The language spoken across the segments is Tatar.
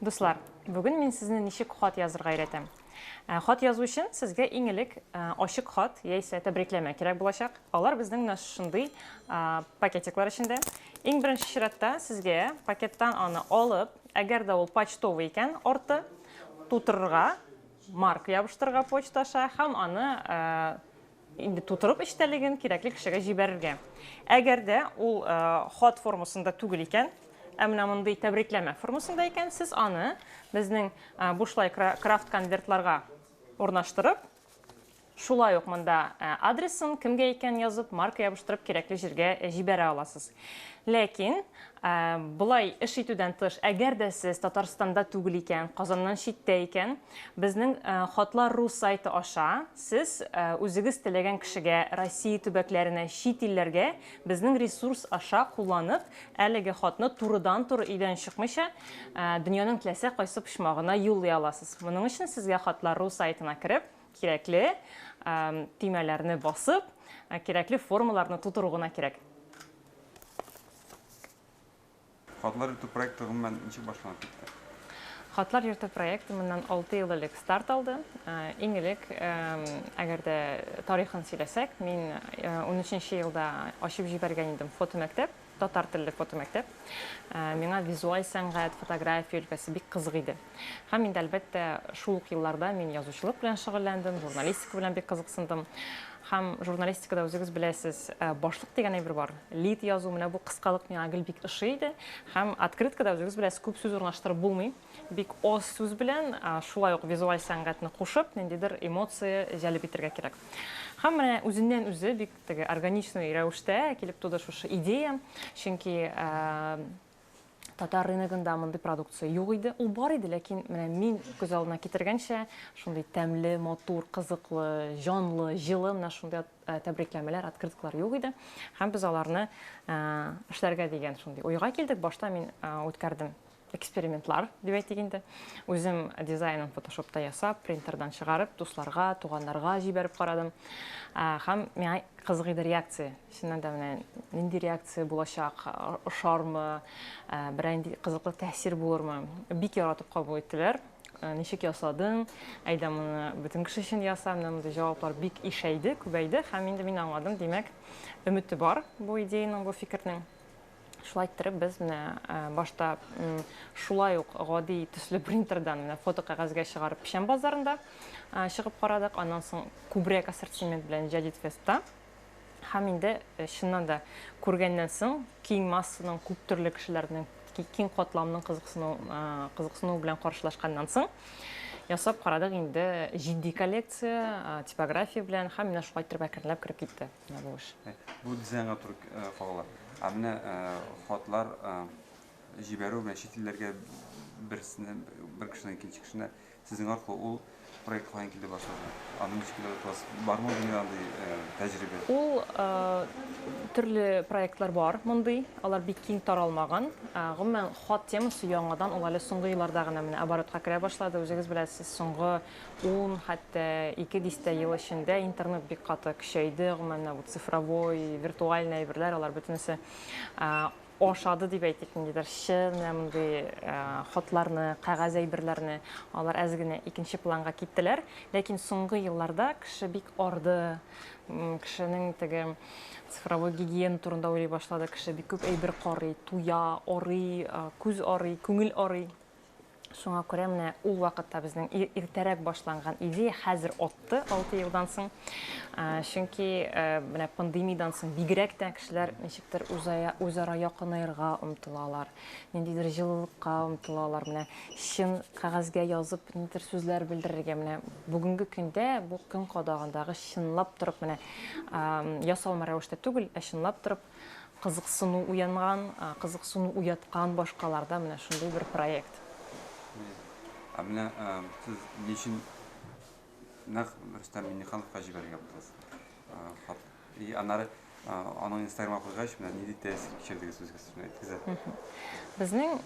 Дуслар, бүген мин сезне ничек хат язырга өйрәтәм. Хат язу өчен сезгә иң элек ачык хат яисә тәбрикләмә кирәк булачак. Алар безнең менә шушындый пакетиклар эчендә. Иң беренче чиратта сезгә пакеттан аны алып, әгәр дә ул почтовый икән, арты тутырырга, марка ябыштырырга почта аша һәм аны инде тутырып эчтәлеген кирәкле кешегә җибәрергә. Әгәр дә ул хат формасында түгел икән, ә менә мондый тәбрикләмә формасында икән, сез аны безнең бушлай крафт конвертларга урнаштырып, шулай ук монда адресын, кемгә икән язып, марка ябыштырып кирәкле җиргә җибәрә аласыз. Ләкин болай эш итүдән тыш, әгәр дә сез Татарстанда түгел икән, Казаннан читтә икән, безнең Хатлар ру сайты аша сез үзегез теләгән кешегә, Россия төбәкләренә, чит илләргә безнең ресурс аша кулланып, әлеге хатны турыдан-туры өйдән чыкмыйча, дөньяның теләсә кайсы почмагына юллый аласыз. Моның өчен сезгә Хатлар ру сайтына кереп, кирәкле төймәләрне басып, кирәкле формаларны тутыру гына кирәк. Хатлар йөртү проекты гомумән ничек башланып китте? Хатлар йөртү проекты моннан 6 ел элек старт алды. Иң элек, әгәр дә тарихын сөйләсәк, мин 13 елда ачып җибәргән идем фотомәктәп, татар телле фотомәктәп. Миңа визуаль сәнгать, фотография өлкәсе бик кызык иде. Һәм инде, әлбәттә, шул ук елларда мин язучылык белән шөгыльләндем, журналистика белән бик кызыксындым. Һәм журналистикада үзегез беләсез, башлык дигән әйбер бар. Лид язу, менә бу кыскалык миңа гел бик ошый иде. Һәм открыткада үзегез беләсез, күп сүз урнаштырып булмый. Бик аз сүз белән, шулай ук визуаль сәнгатьне кушып, ниндидер эмоция җәлеп итәргә кирәк. Һәм менә үзеннән-үзе бик теге органичный рәвештә килеп туды шушы идея. Чөнки татар рыногында мондый продукция юк иде. Ул бар иде, ләкин менә мин күз алдына китергәнчә, шундый тәмле, матур, кызыклы, җанлы, җылы менә шундый тәбрикләмәләр, открыткалар юк иде. Һәм без аларны эшләргә дигән шундый уйга килдек. Башта мин үткәрдем экспериментлар, дип әйтик инде. Үзем дизайнын фотошопта ясап, принтердан чыгарып, дусларга, туганнарга җибәреп карадым. Һәм миңа кызык иде реакция. Чыннан да менә нинди реакция булачак, ошармы, берәр нинди кызыклы тәэсир булырмы. Бик яратып кабул иттеләр. Ничек ясадың, әйдә моны бөтен кеше өчен яса, менә мондый җаваплар бик ишәйде, күбәйде һәм инде мин аңладым, димәк, өмете бар бу идеянең, бу фикернең. Шулай иттереп без менә башта шулай ук гади төсле принтердан менә фото кәгазьгә чыгарып Печән базарында чыгып карадык. Аннан соң күбрәк ассортимент белән Җәдит фестта. Һәм инде чыннан да күргәннән соң киң массаның, күп төрле кешеләрнең, киң катламның кызыксыну, кызыксынуы белән каршылашканнан соң ясап карадык инде җитди коллекция, типография белән һәм менә шулай иттереп әкренләп кереп китте менә бу эш. Бу дизайнга туры кагыла. Ә менә хатлар җибәрү менә чит илләргә берсенә бер кешедән икенче кешенә сезнең аркылы ул проект каян килде башлады? Аны ничек уйлап тотасыз? Бармы дөньяда андый тәҗрибә? Ул төрле проектлар бар мондый, алар бик киң таралмаган. Гомумән, хат темасы яңадан ул әле соңгы елларда гына менә оборотка керә башлады. Үзегез беләсез, соңгы ун, хәтта ике дистә ел эчендә интернет бик каты көчәйде. Гомумән, менә бу цифровой, виртуальный әйберләр, алар бөтенесе ашады дип әйтик, ниндидер чын менә мондый хатларны, кәгазь әйберләрне, алар әз генә икенче планга киттеләр. Ләкин соңгы елларда кеше бик арды, кешенең теге цифровой гигиена турында уйлый башлады, кеше бик күп әйбер карый, туя, арый, күз арый, күңел арый. Шуңа күрә менә ул вакытта безнең иртәрәк башланган идея хәзер отты 6 елдан соң. Чөнки менә пандемиядән соң бигрәк тә кешеләр ничектер үзара якынаерга омтылалар, ниндидер җылылыкка омтылалар, менә чын кәгазьгә язып ниндидер сүзләр белдерергә. Менә бүгенге көндә бу көн кадагындагы чынлап торып менә ясалма рәвештә түгел, ә чынлап торып кызыксыну уянган, кызыксыну уяткан башкаларда менә шундый бер проект. Ә менә сез ни өчен нәкъ Рөстәм Миңнехановка җибәрергә булдыгыз хат? И аннары аның Инстаграмга куйгач, менә нинди тәэсир кичердегез үзегез? Шуны әйтегез әле. Безнең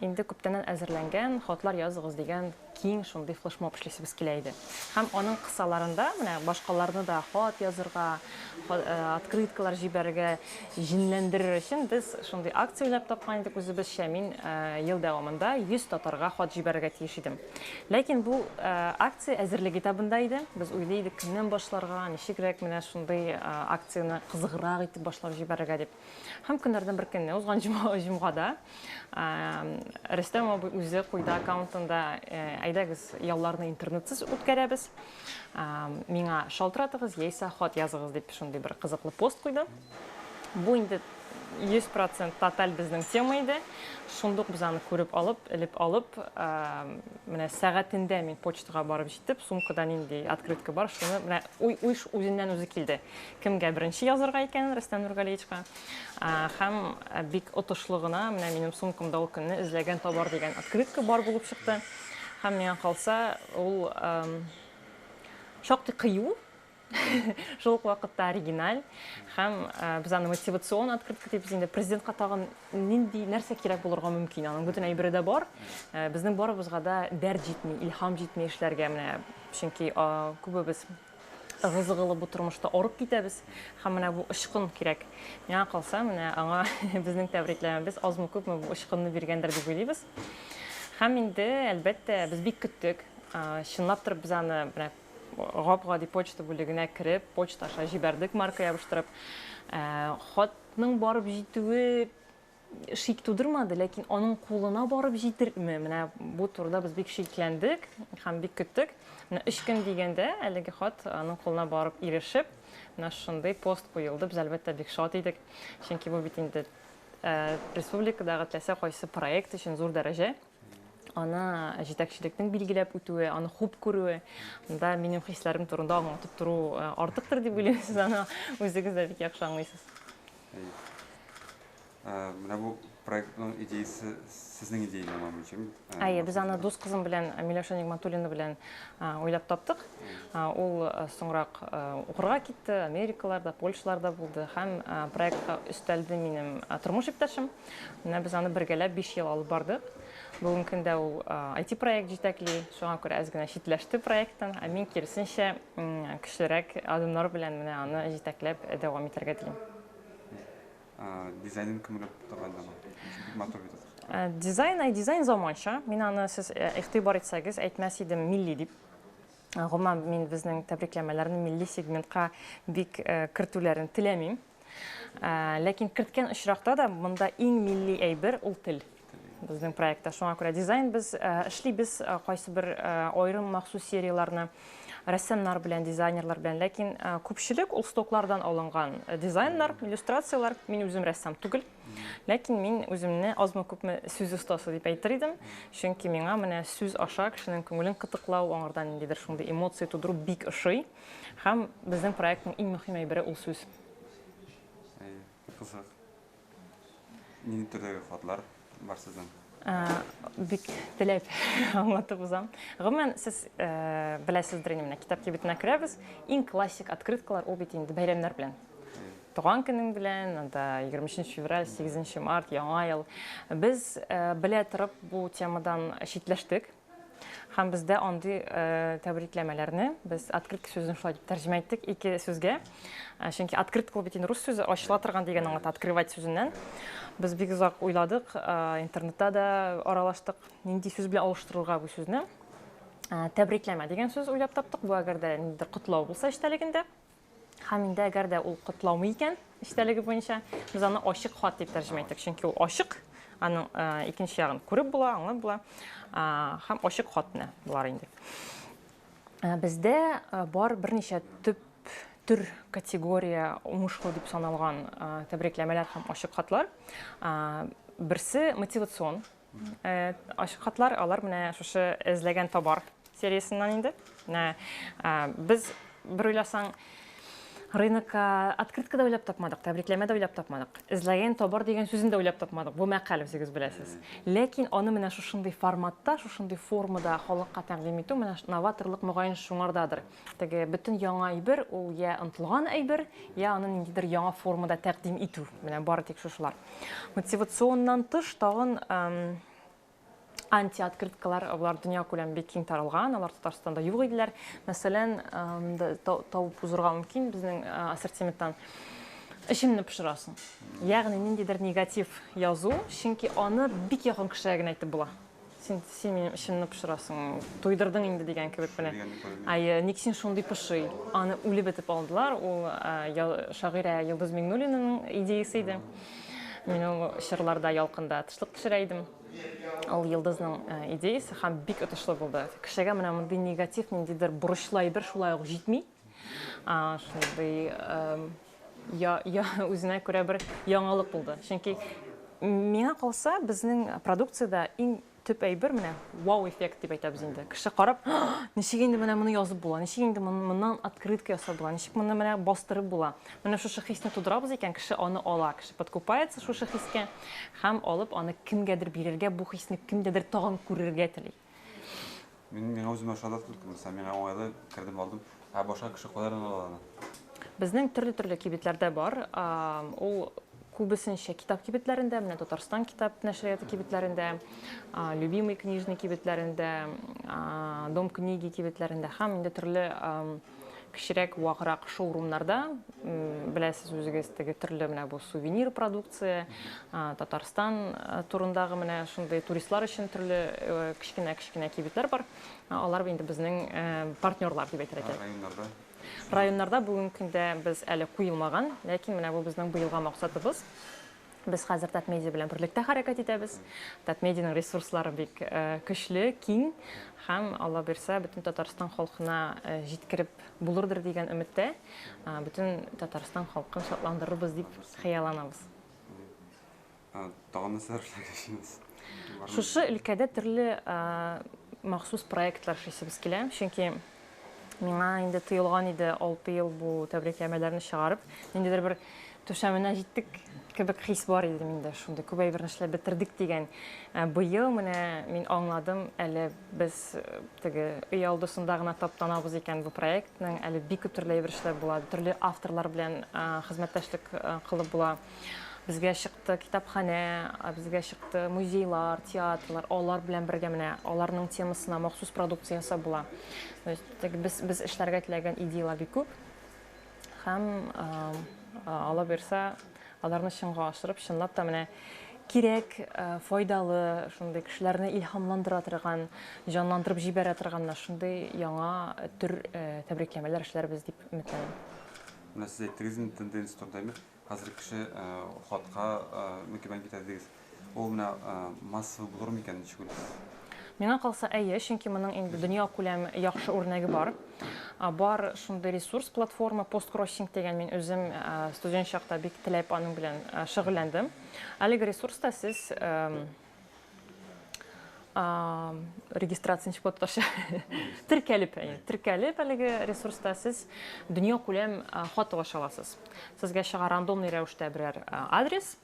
инде күптәннән әзерләнгән хатлар языгыз дигән киң шундый флешмоб эшлисебез килә иде. Һәм аның кысаларында менә башкаларны да хат язырга, открыткалар җибәрергә җенләндерер өчен без шундый акция уйлап тапкан идек үзебезчә. Мин ел дәвамында 100 татарга хат җибәрергә тиеш идем. Ләкин бу акция әзерлек этабында иде. Без уйлый идек, кемнән башларга, ничегрәк менә шундый акцияне кызыграк итеп башлап җибәрергә дип. Һәм көннәрдән бер көнне, узган җомгада, Рөстәм абый үзе куйды аккаунтында, әйдәгез, ялларны интернетсыз үткәрәбез, миңа шалтыратыгыз яисә хат языгыз дип шундый бер кызыклы пост куйды. Бу инде 100% тоталь безнең тема иде. Шундук без аны күреп алып, элеп алып, менә сәгатендә мин почтага барып җитеп, сумкада нинди открытка бар, шуны менә уй, уй үзеннән үзе килде. Кемгә беренче язырга икәнен Рөстәм Нургалиевичка. Һәм бик отышлы гына менә минем сумкамда ул көнне эзләгән табар дигән открытка бар булып чыкты. Һәм миңа калса, ул шактый кыю, шул ук вакытта оригиналь һәм без аны мотивацион открытка дибез инде. Президентка тагын нинди нәрсә кирәк булырга мөмкин? Аның бөтен әйбере дә бар. Безнең барыбызга да дәрт җитми, илһам җитми эшләргә менә, чөнки күбебез ыгы-зыгылы бу тормышта арып китәбез һәм менә бу очкын кирәк. Миңа калса, менә аңа безнең тәбрикләмәбез азмы-күпме бу очкынны биргәндер дип уйлыйбыз. Һәм инде, әлбәттә, без бик көттек. Чынлап торып без аны менә гап-гади почта бүлегенә кереп, почта аша җибәрдек марка ябыштырып. Хатның барып җитүе шик тудырмады, ләкин аның кулына барып җитерме? Менә бу турыда без бик шикләндек һәм бик көттек. Менә өч көн дигәндә әлеге хат аның кулына барып ирешеп, менә шундый пост куелды. Без, әлбәттә, бик шат идек. Чөнки бу бит инде республикадагы теләсә кайсы проект өчен зур дәрәҗә. Аны җитәкчелекнең билгеләп үтүе, аны хуп күрүе. Монда минем хисләрем турында аңлатып тору артыктыр дип уйлыйм, сез аны үзегез дә бик яхшы аңлыйсыз. Менә бу проектның идеясе сезнең идея мөмкин. Әйе, без аны дус кызым белән Миләүшә Нигматуллина белән уйлап таптык. Ул соңрак укырга китте, Америкаларда, Польшаларда булды һәм проектка өстәлде минем тормыш иптәшем. Менә без аны бергәләп 5 ел алып бардык. Бүгенге көндә ул IT-проект җитәкли, шуңа күрә әз генә читләште проекттан, ә мин киресенчә көчлерәк адымнар белән менә аны җитәкләп дәвам итәргә телим. Дизайнын кем уйлап тапкан аны? Бик матур бит ул. Дизайн, ай, дизайн заманча. Мин аны сез игътибар итсәгез, әйтмәс идем милли дип. Гомумән, мин безнең тәбрикләмәләрне милли сегментка бик кертүләрен теләмим. Ләкин керткән очракта да монда иң милли әйбер ул тел. Безнең проектта. Шуңа күрә дизайн без эшлибез кайсы бер аерым махсус серияләрне рәссамнар белән, дизайнерлар белән. Ләкин күпчелек ул стоклардан алынган дизайннар, иллюстрацияләр. Мин үзем рәссам түгел. Ләкин мин үземне азмы-күпме сүз остасы дип әйтер идем. Чөнки миңа менә сүз аша кешенең күңелен кытыклау, аңардан ниндидер шундый эмоция тудыру бик ошый. Һәм безнең проектның иң мөһим әйбере ул сүз. Кызык. Нинди төрдәге хатлар бар сезнең? Бик теләп аңлатып узам. Гомумән, сез беләсездер инде, менә китап кибетенә керәбез. Иң классик открыткалар ул бит инде бәйрәмнәр белән. Туган көнең белән, анда 23 февраль, 8 март, Яңа ел. Без белә торып бу темадан читләштек. Һәм бездә андый тәбрикләмәләрне без открытка сүзен шулай дип тәрҗемә иттек ике сүзгә. Чөнки открытка ул бит инде рус сүзе, ачыла торган дигән аңлата, открывать сүзеннән. Без бик озак уйладык, интернетта да аралаштык, нинди сүз белән алыштырырга бу сүзне. Тәбрикләмә дигән сүз уйлап таптык. Бу әгәр дә ниндидер котлау булса эчтәлегендә. Һәм инде әгәр дә ул котлаумы икән, эчтәлеге буенча, без аны ачык хат дип тәрҗемә иттек. Чөнки ул ачык, аның икенче ягын күреп була, аңлап була. Һәм ачык хат менә болар инде. Бездә бар берничә төп төр категория уңышлы дип саналган тәбрикләмәләр һәм ачык хатлар. Берсе мотивацион ачык хатлар, алар менә шушы эзләгән табар сериясеннән инде. Менә без бер уйласаң, рынокка открытка да уйлап тапмадык, тәбрикләмә дә уйлап тапмадык. Эзләгән табар дигән сүзен дә уйлап тапмадык. Бу мәкаль, үзегез беләсез. Ләкин аны менә шушындый форматта, шушындый формада халыкка тәкъдим итү, менә новаторлык мөгаен шуңардадыр. Теге бөтен яңа әйбер ул я ынтылган әйбер, я аны ниндидер яңа формада тәкъдим итү. Менә бары тик шушылар. Мотивационнан тыш тагын Антиоткрыткалар, алар дөньякүләм бик киң таралган, алар Татарстанда юк иделәр. Мәсәлән, монда табып узырга мөмкин безнең ассортименттан. Эчемне пошырасың. Ягъни ниндидер негатив язу, чөнки аны бик якын кешегә генә әйтеп була. Син, син минем эчемне пошырасың, туйдырдың инде дигән кебек менә. Әйе, ник син шундый пошый? Аны үлеп бетеп алдылар. Ул шагыйрә Йолдыз Миңнуллинаның идеясе иде. Мин ул чорларда Ялкында тышлык төшерә идем. Ул Йолдызның идеясе һәм бик отышлы булды. Кешегә менә мондый негатив, ниндидер борычлы әйбер шулай ук җитми. Шундый я, я үзенә күрә бер яңалык булды. Чөнки миңа калса, безнең продукциядә иң төп әйбер менә вау-эффект дип әйтәбез инде. Кеше карап, ничек инде менә моны язып була, ничек инде моннан открытка ясап була, ничек моны менә бастырып була. Менә шушы хисне тудырабыз икән, кеше аны ала, кеше подкупается шушы хискә һәм алып аны кемгәдер бирергә, бу хисне кемдәдер тагын күрергә тели. Мин миңа үземә ошады открытка, мәсәлән, миңа уңайлы, кердем, алдым. Ә башка кеше кайлардан ала аны? Безнең төрле-төрле кибетләрдә бар. Ул күбесенчә китап кибетләрендә, менә Татарстан китап нәшрияты кибетләрендә, Любимый книжный кибетләрендә, Дом книги кибетләрендә һәм инде төрле кечерәк, ваграк шоурумнарда, беләсез үзегез, теге төрле менә бу сувенир продукция, Татарстан турындагы менә шундый туристлар өчен төрле кечкенә-кечкенә кибетләр бар. Алар инде безнең партнерлар дип әйтергә кирәк. Районнарда? Районнарда бүгенге көндә без әле куелмаган, ләкин менә бу безнең быелга максатыбыз. Без хәзер Татмедиа белән берлектә хәрәкәт итәбез. Татмедианың ресурслары бик көчле, киң һәм, Алла бирсә, бөтен Татарстан халкына җиткереп булырдыр дигән өметтә, бөтен Татарстан халкын шатландырырбыз дип хыялланабыз. Тагын нәрсәләр эшләргә җыенасыз? Шушы өлкәдә төрле махсус проектлар эшлисебез килә, чөнки миңа инде тоелган иде 6 ел бу тәбрикләмәләрне чыгарып, ниндидер бер түшәменә җиттек кебек хис бар иде миндә, шундый күп әйберне эшләп бетердек дигән. Быел менә мин аңладым, әле без теге өй алдысында гына таптанабыз икән бу проектның, әле бик күп төрле әйбер эшләп була, төрле авторлар белән хезмәттәшлек кылып була. Безгә чыкты китапханә, безгә чыкты музейлар, театрлар, алар белән бергә менә аларның темасына махсус продукция ясап була. То есть, теге без эшләргә теләгән идеялар бик күп. Һәм Алла бирсә, аларны чынга ашырып, чынлап та менә кирәк, файдалы, шундый кешеләрне илһамландыра торган, җанландырып җибәрә торган менә шундый яңа төр тәбрикләмәләр эшләрбез дип өметләнәм. Менә сез әйттегез инде тенденция турында, әйме? Хәзер кеше хатка мөкиббән китә дигез. Ул менә массовый булыр микән, ничек уйлыйсыз? Миңа калса, әйе, чөнки моның инде дөньякүләм яхшы үрнәге бар. Бар шундый ресурс, платформа, посткроссинг дигән, мин үзем студент чакта бик теләп аның белән шөгыльләндем. Әлеге ресурста сез регистрация ничек була татарча? Теркәлеп, әйе, теркәлеп әлеге ресурста сез дөньякүләм хат алыша аласыз. Сезгә чыга рандомный рәвештә берәр адрес.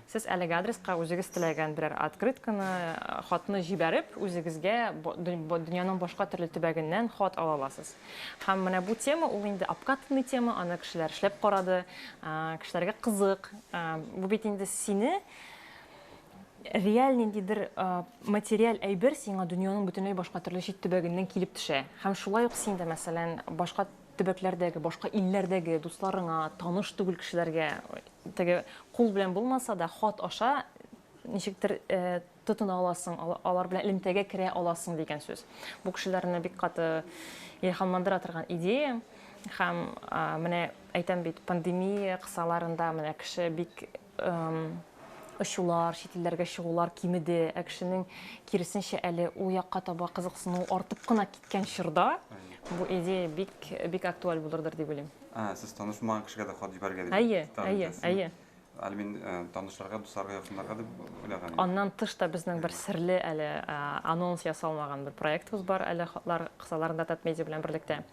Сез әлеге адреска үзегез теләгән берәр открытканы, хатны җибәреп, үзегезгә дөньяның башка төрле төбәгеннән хат ала аласыз. Һәм менә бу тема, ул инде обкатанный тема, аны кешеләр эшләп карады, кешеләргә кызык. Бу бит инде сине реаль ниндидер материаль әйбер сиңа дөньяның бөтенләй башка төрле чит төбәгеннән килеп төшә. Һәм шулай ук син дә, мәсәлән, башка төбәкләрдәге, башка илләрдәге дусларыңа, таныш түгел кешеләргә теге кул белән булмаса да, хат аша ничектер тотына аласың, алар белән элемтәгә керә аласың дигән сүз. Бу кешеләрне бик каты илһамландыра торган идея. Һәм менә әйтәм бит, пандемия кысаларында менә кеше бик очулар, чит илләргә чыгулар кимеде, ә кешенең киресенчә әле ул якка таба кызыксынуы артып кына киткән чорда бу идея бик, бик актуаль булырдыр дип уйлыйм. Ә, сез таныш булмаган кешегә дә хат җибәрергә дип Әйе, әйе, әйе. Әле мин танышларга, дусларга, якыннарга дип уйлаган идем. Аннан тыш та безнең бер серле әле анонс ясалмаган бер проектыбыз бар әле хатлар кысаларында Татмедиа белән берлектә.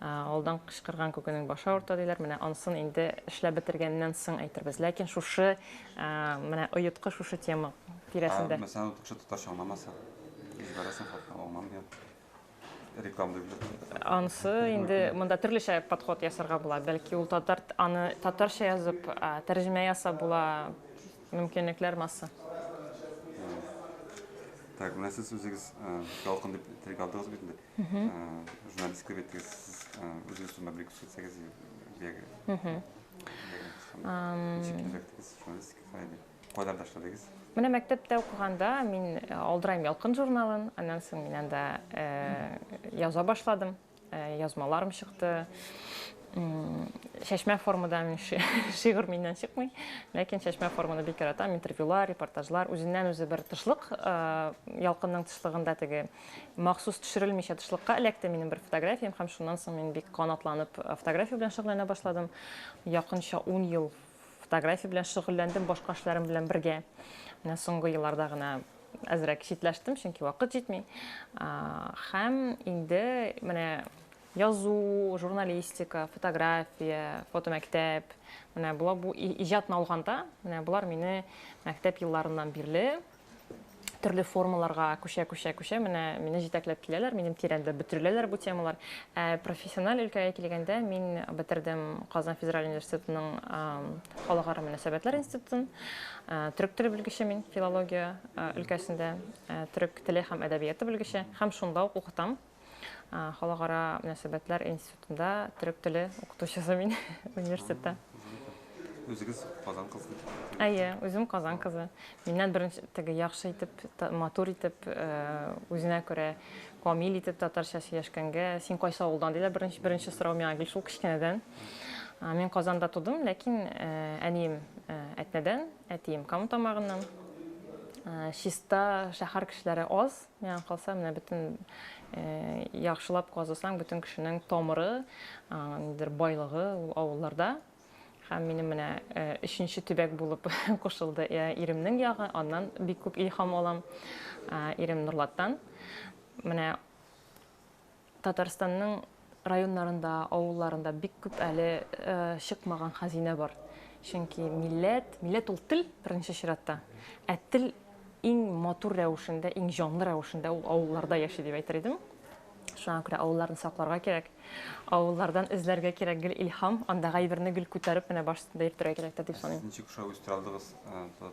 Алдан кычкырган күкенең башы авырта диләр. Менә ансын инде эшләп бетергәннән соң әйтербез. Ләкин шушы менә оеткы шушы тема тирәсендә. Мәсәлән, ул кеше татарча аңламаса, җибәрәсең хатны, аңламый. Реклама дип әйтә. Ансы инде монда төрлечә подход ясарга була. Бәлки ул татар аны татарча язып, тәрҗемә ясап була. Мөмкинлекләр масса. Так, менә сез үзегез Ялкын дип телгә алдыгыз бит инде. Журналистика бит сез үзегез турында бер сүз әйтсәгез, ничек эләктегез журналистикага или кайларда эшләдегез? Менә мәктәптә укыганда мин алдырайм Ялкын журналын, аннан соң мин анда яза башладым. Язмаларым чыкты. Чәчмә формада мин шигырь миннән чыкмый, ләкин чәчмә форманы бик яратам. Интервьюлар, репортажлар, үзеннән-үзе бер тышлык, Ялкынның тышлыгында теге махсус төшерелмичә тышлыкка эләкте минем бер фотографиям, һәм шуннан соң мин бик канатланып фотография белән шөгыльләнә башладым. Якынча 10 ел фотография белән шөгыльләндем башка эшләрем белән бергә. Менә соңгы елларда гына әзрәк читләштем, чөнки вакыт җитми. Һәм инде менә язу, журналистика, фотография, фотомәктәп, менә болар бу иҗатны алганда, менә болар мине мәктәп елларыннан бирле төрле формаларга күчә-күчә-күчә, менә мине җитәкләп киләләр, минем тирәмдә бөтереләләр бу темалар. Ә профессиональ өлкәгә килгәндә, мин бетердем Казан федераль университетының халыкара мөнәсәбәтләр институтын. Төрек теле белгече мин, филология өлкәсендә, төрек теле һәм әдәбияты белгече, һәм шунда ук укытам. Халыкара мөнәсәбәтләр институтында төрек теле укытучысы мин университетта. Үзегез Казан кызы? Әйе, үзем Казан кызы. Миннән беренче теге яхшы итеп, матур итеп, үзенә күрә камил итеп татарча сөйләшкәнгә, син кайсы авылдан диләр, беренче беренче сорау миңа гел шул кечкенәдән. Мин Казанда тудым, ләкин әнием Әтнәдән, әтием Кама Тамагыннан. Чиста шәһәр кешеләре аз, миңа калса, менә бөтен яхшылап казысаң, бөтен кешенең тамыры, ниндидер байлыгы ул авылларда. Һәм минем менә өченче төбәк булып кушылды иремнең ягы, аннан бик күп илһам алам. Ирем Нурлаттан. Менә Татарстанның районнарында, авылларында бик күп әле чыкмаган хәзинә бар. Чөнки милләт, милләт ул тел беренче чиратта. Ә тел иң матур рәвешендә, иң җанлы рәвешендә ул авылларда яши дип әйтер идем. Шуңа күрә авылларны сакларга кирәк. Авыллардан эзләргә кирәк гел илһам, андагы әйберне гел күтәреп менә баш өстендә йөртергә кирәк тә дип саныйм. Ничек шулай үстерә алдыгыз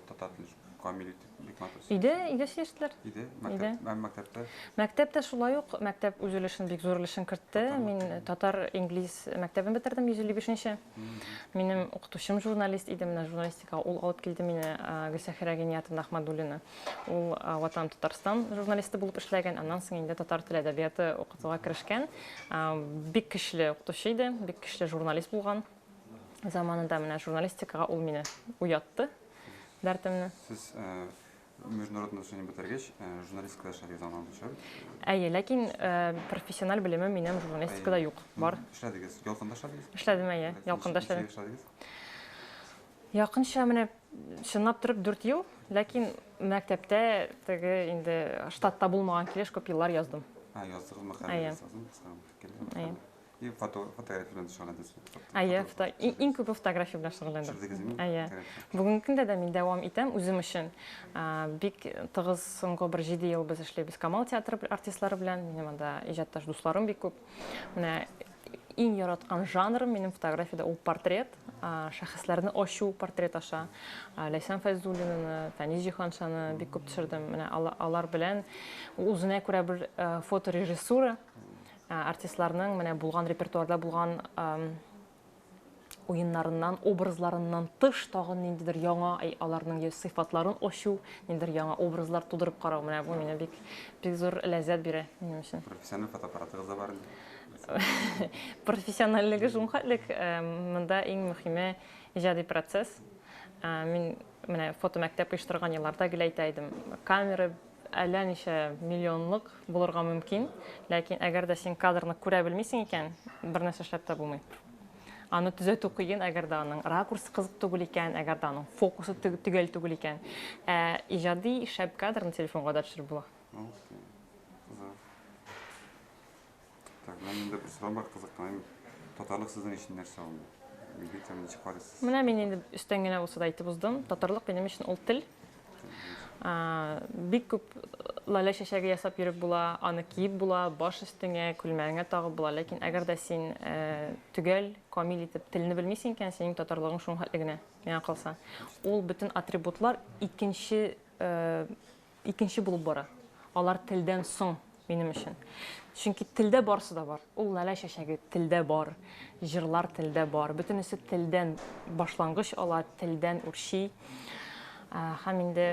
татар телен камил итеп? Бик матур. Өйдә, өйдә сөйләштеләр. Өйдә, мәктәп, мәктәптә. Мәктәптә шулай ук, мәктәп үз өлешен, бик зур өлешен кертте. Мин татар, инглиз мәктәбен бетердем 155 нче. Минем укытучым журналист иде, менә журналистикага ул алып килде мине, Гөлсәхирә Гиниятовна Ахмадуллина. Ул Ватан Татарстан журналисты булып эшләгән, аннан соң инде татар теле әдәбияты укытуга керешкән. Бик көчле укытучы иде, бик көчле журналист булган. Заманында менә журналистикага ул мине уятты. Дәртемне. Сез международный отношения бетергәч, журналистикада эшләдегез аннан соң? Әйе, ләкин профессиональ белемем минем журналистикада юк. Бар. Эшләдегез. Ялкында эшләдегез? Эшләдем, әйе. Ялкында эшләдем. Эшләдегез? Якынча менә чынлап торып 4 ел, ләкин мәктәптә теге инде штатта булмаган килеш күп еллар яздым. А, яздыгыз мәкалә яздыгыз? Әйе. И фото, фотография белән шөгыльләндегез? Әйе, фото, иң күбе фотография белән шөгыльләндем. Төшердегезме? Әйе. Бүгенге көндә дә мин дәвам итәм үзем өчен. Бик тыгыз соңгы бер 7 ел без эшлибез Камал театры артистлары белән. Минем анда иҗатташ дусларым бик күп. Менә иң яраткан жанрым минем фотографиядә ул портрет, шәхесләрне ачу портрет аша. Ләйсән Фәйзуллинаны, Фәнис Җиһаншаны бик күп төшердем. Менә алар белән үзенә күрә бер фоторежиссура. Артистларның менә булган репертуарда булган уеннарыннан, образларыннан тыш тагын ниндидер яңа, аларның сыйфатларын ачу, ниндидер яңа образлар тудырып карау. Менә бу мине бик, бик зур ләззәт бирә минем өчен. Профессиональ фотоаппаратыгыз да бар инде. Профессиональлеге шулхәтлек, монда иң мөһиме иҗади процесс. Мин менә фотомәктәп оештырган елларда гел әйтә идем, камера әллә ничә миллионлык булырга мөмкин, ләкин әгәр дә син кадрны күрә белмисең икән, бер нәрсә эшләп тә булмый. Аны төзәтү кыен, әгәр дә аның ракурсы кызык түгел икән, әгәр дә аның фокусы төгәл түгел икән. Ә иҗади шәп кадрны телефонга да төшереп була. Так, менә миндә бер сорау бар, кызык кына. Татарлык сезнең өчен нәрсә ул? Милли тема ничек карыйсыз? Менә мин инде өстән генә булса да әйтеп уздым. Татарлык минем өчен ул тел. Бик күп лалә чәчәге ясап йөреп була, аны киеп була, баш өстеңә, күлмәгеңә тагып була. Ләкин әгәр дә син төгәл, камил итеп телне белмисең икән, синең татарлыгың шуның хәтле генә, миңа калса. Ул бөтен атрибутлар икенче икенче булып бара. Алар телдән соң минем өчен. Чөнки телдә барысы да бар. Ул лалә чәчәге телдә бар, җырлар телдә бар. Бөтенесе телдән башлангыч ала, телдән үрчи. Һәм инде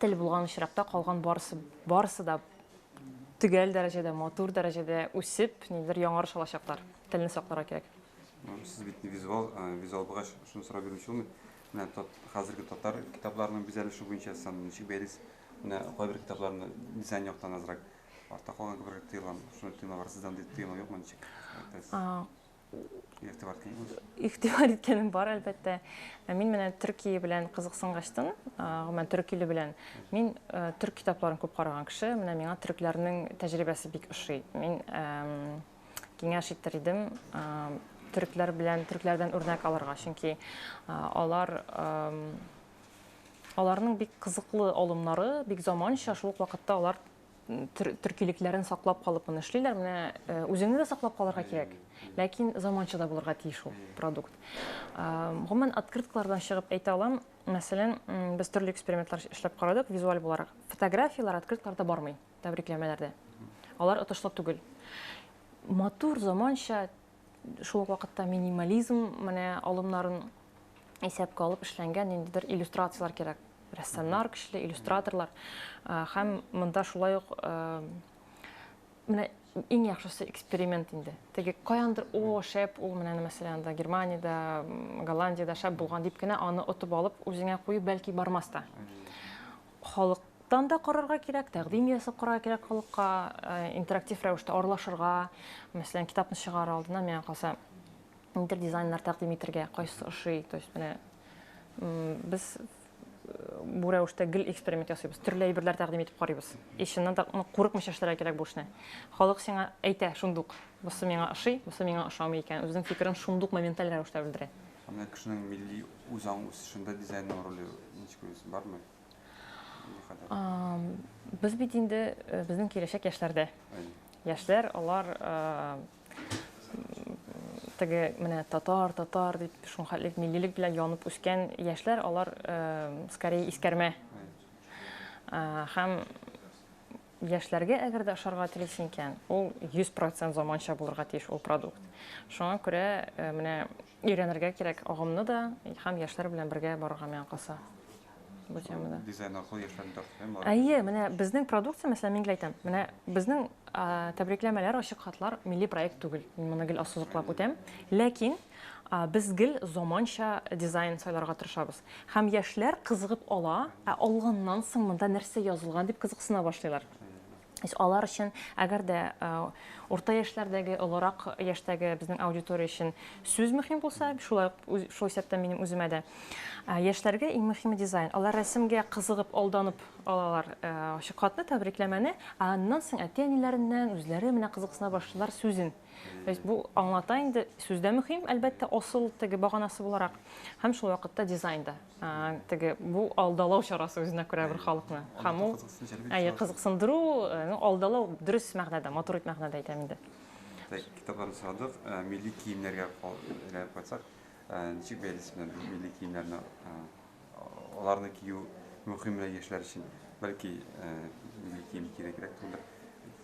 тел булган очракта калган барысы, барысы да төгәл дәрәҗәдә, матур дәрәҗәдә үсеп, нидер яңарыш алачаклар. Телне сакларга кирәк. Сез бит визуал, визуал булгач, шуны сорап бирмичә булмый. Менә хәзерге татар китапларының бизәлеше буенча сез аны ничек бәялисез? Менә кайбер китапларны дизайн яктан азрак артта калган кебек тоелган. Шуны тема бар. Сездә андый тема юкмы, ничек әйтәсез? Игътибар иткәнегез? Игътибар иткәнем бар, әлбәттә. Мин менә Төркия белән кызыксынгачтын, гомумән төрек иле белән, мин төрк китапларын күп караган кеше. Менә миңа төрекләрнең тәҗрибәсе бик ошый. Мин киңәш итер идем төрекләр белән, төрекләрдән үрнәк алырга, чөнки алар аларның бик кызыклы алымнары, бик заманча, шул ук вакытта алар төркилекләрен саклап калып моны эшлиләр. Менә үзеңне дә саклап калырга кирәк, ләкин заманча да булырга тиеш ул продукт. Гомумән, открыткалардан чыгып әйтә алам, мәсәлән, без төрле экспериментлар эшләп карадык визуаль буларак. Фотографияләр открыткаларда бармый, тәбрикләмәләрдә. Алар отышлы түгел. Матур, заманча, шул ук вакытта минимализм менә алымнарын исәпкә алып эшләнгән ниндидер иллюстрацияләр кирәк. Рәссамнар көчле, иллюстраторлар. Һәм монда шулай ук менә иң яхшысы эксперимент инде. Теге каяндыр, о, шәп, ул менә мәсәлән, анда Германиядә, Голландиядә шәп булган дип кенә аны отып алып үзеңә кую бәлки бармас та. Халыктан да карарга кирәк, тәкъдим ясап карарга кирәк халыкка, интерактив рәвештә аралашырга. Мәсәлән, китапны чыгарыр алдыннан миңа калса, ниндидер дизайннар тәкъдим итергә, кайсысы ошый. То есть менә без бу рәвештә гел эксперимент ясыйбыз, төрле әйберләр тәкъдим итеп карыйбыз. И чыннан да курыкмыйча эшләргә кирәк бу эшне. Халык сиңа әйтә шундук, бусы миңа ошый, бусы миңа ошамый икән, үзенең фикерен шундук моменталь рәвештә белдерә. Ә менә кешенең милли үзаң үсешендә дизайнның роле ничек уйлыйсыз, бармы? Без бит инде безнең киләчәк яшьләрдә. Яшьләр алар теге менә татар, татар дип шул хәтле миллилек белән янып үскән яшьләр, алар скорее искәрмә. Һәм яшьләргә әгәр дә ошарга телисең икән, ул 100% заманча булырга тиеш ул продукт. Шуңа күрә менә өйрәнергә кирәк агымны да һәм яшьләр белән бергә барырга миңа калса. Бу темада. Дизайн аркылы яшьләрне тартып, Әйе, менә безнең продукция, мәсәлән, мин гел әйтәм, менә безнең тәбрикләмәләр, ачык хатлар милли проект түгел. Мин моны гел ассызыклап үтәм. Ләкин без гел заманча дизайн сайларга тырышабыз. Һәм яшьләр кызыгып ала, ә алганнан соң монда нәрсә язылган дип кызыксына башлыйлар. То есть алар өчен, әгәр дә урта яшьләрдәге, олырак яшьтәге безнең аудитория өчен сүз мөһим булса, шулай ук шул исәптән минем үземә дә. Яшьләргә иң мөһиме дизайн. Алар рәсемгә кызыгып, алданып алалар ачык хатны, тәбрикләмәне, ә аннан соң әти-әниләреннән үзләре менә кызыксына башлыйлар сүзен. То есть бу аңлата инде, сүз дә мөһим, әлбәттә, асыл теге баганасы буларак, һәм шул вакытта дизайн да. Теге бу алдалау чарасы үзенә күрә бер халыкны. Һәм ул әйе, кызыксындыру, ну, алдалау дөрес мәгънәдә, матур итеп мәгънәдә әйтәм инде. Так, китапларны сорадык, милли киемнәргә әйләнеп кайтсак, ничек бәялисез менә милли киемнәрне? Аларны кию мөһим менә яшьләр өчен. Бәлки, милли кием кирәгрәк түгелдер.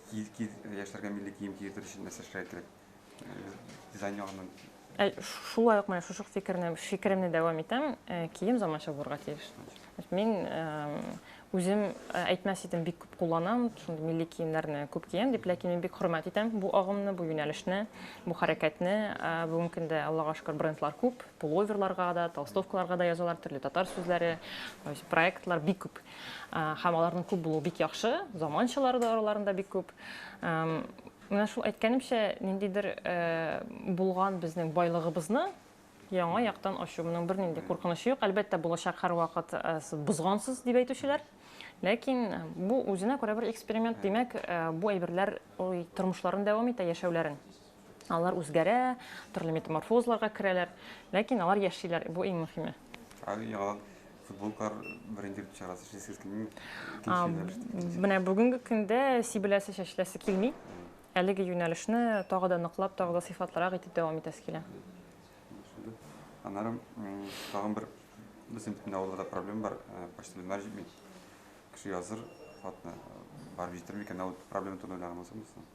Яшьләргә милли кием киертер өчен нәрсә эшләргә кирәк? Дизайн ягыннан. Шулай ук менә шушы фикерне, фикеремне дәвам итәм. Кием заманча булырга тиеш. Мин үзем әйтмәс идем, бик күп кулланам, шундый милли киемнәрне күп киям дип, ләкин мин бик хөрмәт итәм бу агымны, бу юнәлешне, бу хәрәкәтне. Бүгенге көндә, Аллага шөкер, брендлар күп, пуловерларга да, толстовкаларга да язалар, төрле татар сүзләре, то есть проектлар бик күп. Һәм аларның күп булуы бик яхшы, заманчалары да араларында бик күп. Менә шул әйткәнемчә, ниндидер булган безнең байлыгыбызны яңа яктан ачу, моның бернинди куркынычы юк. Әлбәттә, булачак һәрвакыт сез бозгансыз дип әйтүчеләр. Ләкин бу үзенә күрә бер эксперимент, димәк, бу әйберләр тормышларын дәвам итә, яшәүләрен. Алар үзгәрә, төрле метаморфозларга керәләр, ләкин алар яшиләр, бу иң мөһиме. Яңадан футболкалар брендинг чарасы эшлисегез килмиме? Менә бүгенге көндә сибеләсе, чәчеләсе килми. Әлеге юнәлешне тагы да ныклап, тагы да сыйфатлырак итеп дәвам итәсе килә. Аннары тагын бер безнең бит авылда проблема бар, почтальоннар җитми. Кеше языр хатны. Барып җитер микән? Ә ул проблема турында уйлаганнан соң?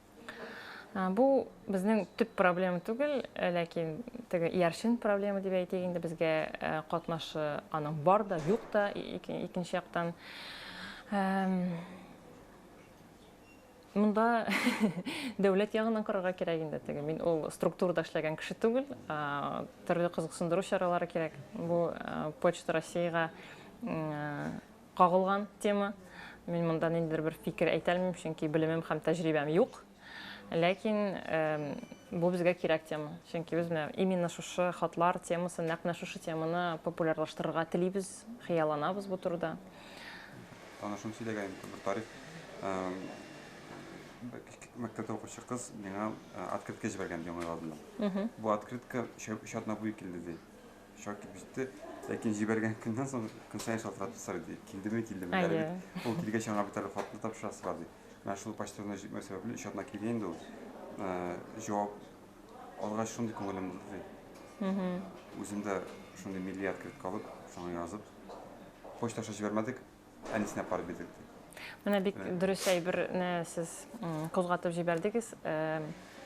Бу безнең төп проблема түгел, ләкин теге иярчен проблема дип әйтик инде, безгә катнашы аның бар да, юк та, икенче яктан. Монда дәүләт ягыннан карарга кирәк инде теге. Мин ул структурада эшләгән кеше түгел, төрле кызыксындыру чаралары кирәк. Бу Почта Россиягә кагылган тема. Мин монда ниндидер бер фикер әйтә алмыйм, чөнки белемем һәм тәҗрибәм юк. Ләкин бу безгә кирәк тема. Чөнки без менә именно шушы хатлар темасын, нәкъ менә шушы теманы популярлаштырырга телибез, хыялланабыз бу турыда. Танышым сөйләгән бер тарих. Мәктәптә укучы кыз миңа открытка җибәргән яңа ел алдыннан. Бу открытка өч атна буе килде ди. Чак килеп җитте. Ләкин җибәргән көннән соң көн саен шалтыратып сорый ди. Килдеме, килдеме? Әле бит ул килгәч аңа бит әле хатны тапшырасы бар ди. Менә шул почтальонга җитмәү сәбәпле өч атна килгән инде ул. Җавап алгач шундый күңелем булды ди. Үзем дә шундый милли открытка алып, шуңа язып, почта аша җибәрмәдек, әнисенә апарып бирдек ди. Менә бик дөрес әйберне сез кузгатып җибәрдегез.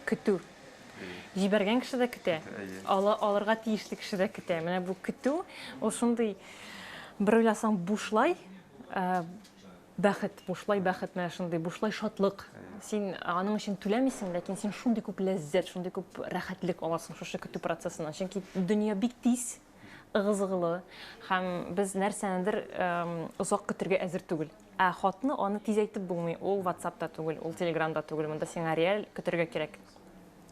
Көтү. Җибәргән кеше дә көтә. Ала алырга тиешле кеше дә көтә. Менә бу көтү, ул шундый бер уйласаң бушлай бәхет, бушлай бәхет, менә шундый бушлай шатлык. Син аның өчен түләмисең, ләкин син шундый күп ләззәт, шундый күп рәхәтлек аласың шушы көтү процессыннан. Чөнки дөнья бик тиз ыгы-зыгылы һәм без нәрсәнедер озак көтергә әзер түгел. Ә хатны аны тиз әйтеп булмый, ул WhatsApp та түгел, ул Telegram да түгел, монда сиңа реаль көтергә кирәк.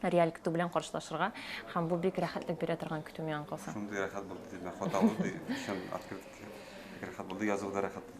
Реаль көтү белән каршылашырга һәм бу бик рәхәтлек бирә торган көтү миңа калса. Шундый рәхәт булды дип, хат алу ди, чын открытка. Бик рәхәт булды, язуы да рәхәт.